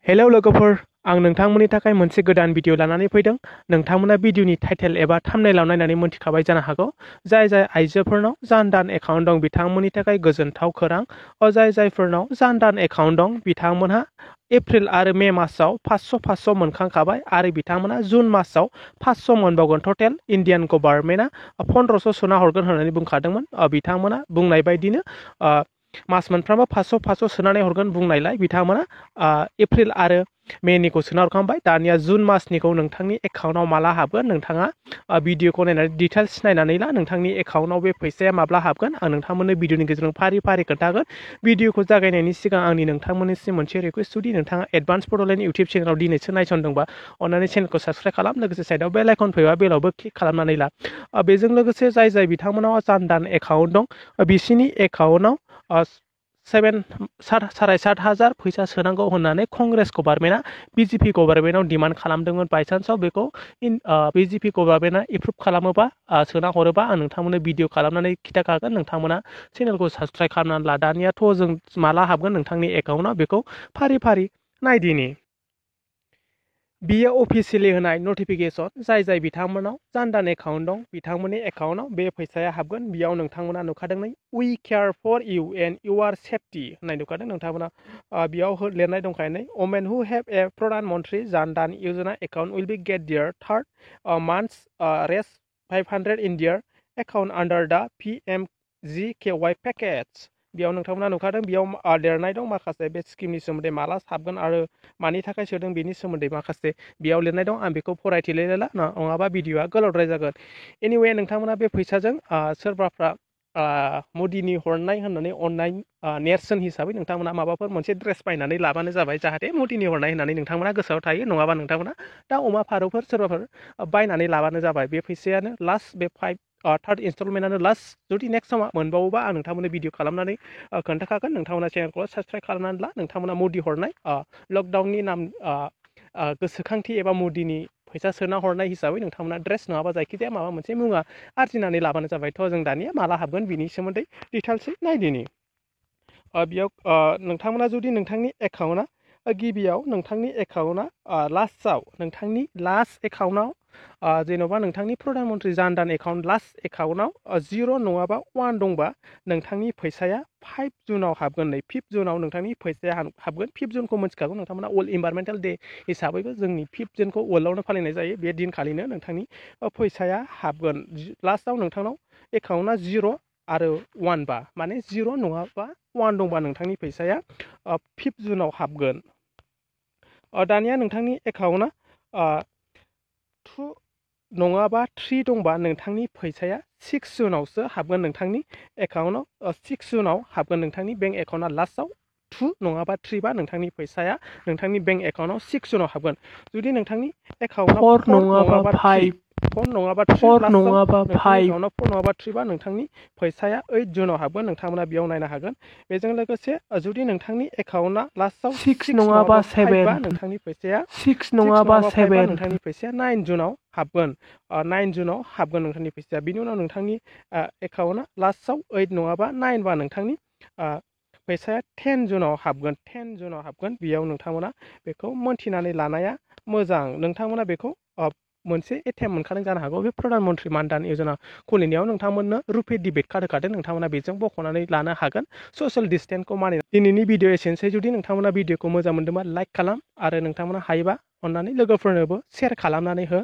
Hello लोगोफोर, आं नोंथांमोननि थाखाय मोनसे गोदान भिडिअ लानानै फैदों। नोंथांमोना भिडिअनि टाइटेल एबा थाम्बनेइलाव नायनानै मोनथिखाबाय जानो हागौ। जाय आइजोफोरनाव जानदान एकाउन्ट दं बिथांमोननि थाखाय गोजोनथाव खौरां। जायफोरनाव जानदान एकाउन्ट दं बिथांमोनहा एप्रिल आरो मे मासाव 500 मोनखांखाबाय आरो बिथांमोना जुन मासाव 500 मोनबावगोन। टटेल इन्डियान गभर्नमेन्टआ 1500 सोना हरगोन होननानै बुंखादोंमोन। बिथांमोना बुंनाय बायदिनो मास मोनफ्रोमबो 500 सोनानै हरगोन बुंनायलाय बिथांमोना एप्रिल आरो मेनिखौ सोना हरखांबाय। दानिया जुन मासनिखौ नोंथांनि एकाउन्टआव माला हाबगोन नोंथाङा भिडिअखौ नायनानै डिटेल्स नायनानै ला। नोंथांनि एकाउन्टआव बे फैसाया माब्ला हाबगोन आं नोंथांमोननो भिडिअनि गेजेरजों फारि फारि खोन्थागोन। भिडिअखौ जागायनायनि सिगां आंनि नोंथांमोननिसिम मोनसे रिक्वेस्ट, जुदि नोंथाङा एडभान्स बड'लेण्ड इउटिउब चेनेलाव दिनैसो नायसनदोंबा अन्नानै चेनेलखौ साबस्क्राइब खालाम। लोगोसे साइडआव बेल आइकन फैबा बेलावबो क्लिक खालामनानै ला। बेजों लोगोसे जाय बिथांमोनाव जानदान एकाउन्ट दं बिसिनि एकाउन्टआव 7,500 फैसा सोनांगौ होननानै कंग्रेस गभर्नमेन्टआ बिजेपि गभर्नमेन्टआव डिमान्ड खालामदोंमोन। बायसान्सआव बेखौ बिजेपि गभर्नमेन्टआ एप्रुभ खालामोबा सोना हरोबा आं नोंथांमोननो भिडिअ खालामनानै खिन्थाखागोन। नोंथांमोना चेनेलखौ साबस्क्राइब खालामनानै ला। दानियाथ' जों माला हाबगोन नोंथांनि एकाउन्टआव बेखौ फारि फारि नायदिनि। बियो अफिसियेलि होनाय नटिफिकेसन। जाय बिथांमोनाव जानदान एकाउन्ट दं बिथांमोननि एकाउन्टआव बे फैसाया हाबगोन। बेयाव नोंथांमोना नुखादों नै we care for you and your safety होननाय नुखादों नोंथांमोना। बेयाव लिरनाय दंखायो नै वमेन हु have A Pradhan Mantri Jan Dhan Yojana account will be get their third months Rs 500 in their account under the PMGKY package. बेयाव नोंथांमोना नुखादों बेयाव लिरनाय दं माखासे बे स्किमनि सोमोन्दै माला हाबगोन आरो मानि थाखाय सोदों बेनि सोमोन्दै माखासे बेयाव लिरनाय दं। आं बेखौ फरायथिलायला नङाबा भिडिअआ गोलावद्राय जागोन। एनिवे नोंथांमोना बे फैसाजों सोरबाफ्रा मदिनि हरनाय होननानै अननाय नेरसोन हिसाबै नोंथांमोना माबाफोर मोनसे ड्रेस बायनानै लाबानो जाबाय, जाहाथे मदिनि हरनाय होननानै नोंथांमोना गोसोआव थायो। नङाबा नोंथांमोना दा अमा फारौफोर सोरबाफोर बायनानै लाबानो जाबाय। बे फैसायानो लास्ट, बे थार्ड इनस्टलमेन्टआनो लास्ट। जुदि नेक्स्ट समाव मोनबावोबा आं नोंथांमोननो भिडिअ खालामनानै खोन्थाखागोन। नोंथांमोना चेनेलखौ साबस्क्राइब खालामनानै ला। नोंथांमोना मदि हरनाय लकडाउननि नाम गोसोखांथि एबा मदिनि फैसा सोना हरनाय हिसाबै नोंथांमोना ड्रेस नङाबा जायखिजाया माबा मोनसे मुवा आरजिनानै लाबानो जाबाय। थ' जों दानिया माला हाबगोन बिनि सोमोन्दै डिटेल्सै नायदिनि। बेयाव नोंथांमोना जुदि नोंथांनि एकाउन्टआ गिबियाव नोंथांनि एकाउन्टआ लास्टआव नोंथांनि लास्ट एकाउन्टआव जेन'बा नोंथांनि प्रधान मन्त्रि जानदान एकाउन्ट लास्ट एकाउन्टआव 0 नङाबा 1 दंबा नोंथांनि फैसाया 5 जुनाव हाबगोन। नै 5 जुनाव नोंथांनि फैसाया हाबगोन। 5 जुनखौ मिथिखागौ नोंथांमोना वर्ल्ड इनभाइरमेन्टेल डे हिसाबैबो जोंनि 5 जुनखौ वर्ल्डआवनो फालिनाय जायो। बे दिनखालिनो नोंथांनि फैसाया हाबगोन। लास्टआव नोंथांनाव एकाउन्टआ 0 आरो 1 बा, माने 0 नङाबा 1 दंबा नोंथांनि फैसाया 5 जुनाव हाबगोन। दानिया नोंथांनि एकाउन्टआ 2 नङाबा 3 दंबा नोंथांनि फैसाया 6 जुनावसो हाबगोन। नोंथांनि एकाउन्टआव 6 जुनाव हाबगोन। नोंथांनि बेंक एकाउन्टआ लास्टआव 2 नङाबा 3 बा नोंथांनि फैसाया नोंथांनि बेंक एकाउन्टआव 6 जुनाव हाबगोन। जुदि नोंथांनि एकाउन्टआव 4 नङाबा 5 4 नङाबा 3 बा नोंथांनि फैसाया 8 जुनाव हाबगोन। नोंथांमोना बेयाव नायनो हागोन। बेजों लोगोसे जुदि नोंथांनि एकाउन्टआ लास्टआव 6 नङाबा 7 बा नोंथांनि फैसाया 6 नङाबा 7 बा नोंथांनि फैसाया 9 जुनाव हाबगोन। 9 जुनाव हाबगोन नोंथांनि फैसाया। बिनि उनाव नोंथांनि एकाउन्टआ लास्टआव 8 नङाबा 9 बा नोंथांनि फैसाया 10 जुनाव हाबगोन। 10 जुनाव हाबगोन। बेयाव नोंथांमोना बेखौ मोनथिनानै लानाया मोजां। नोंथांमोना बेखौ मोनसे एटिएम मोनखादों जानो हागौ। बे प्रधान मन्त्रि मानधन योजना खुलिनायाव नोंथांमोननो रुपे डेबिट कार्ड होखादों। नोंथांमोना बेजों बख'नानै लानो हागोन ससियेल डिस्टेन्सखौ मानिनानै। दिनैनि भिडिअ एसेनोसै। जुदि नोंथांमोना भिडिअखौ मोजां मोनदोंबा लाइक खालाम आरो नोंथांमोना हायोबा अननानै लोगोफोरनोबो शेयार खालामनानै हो।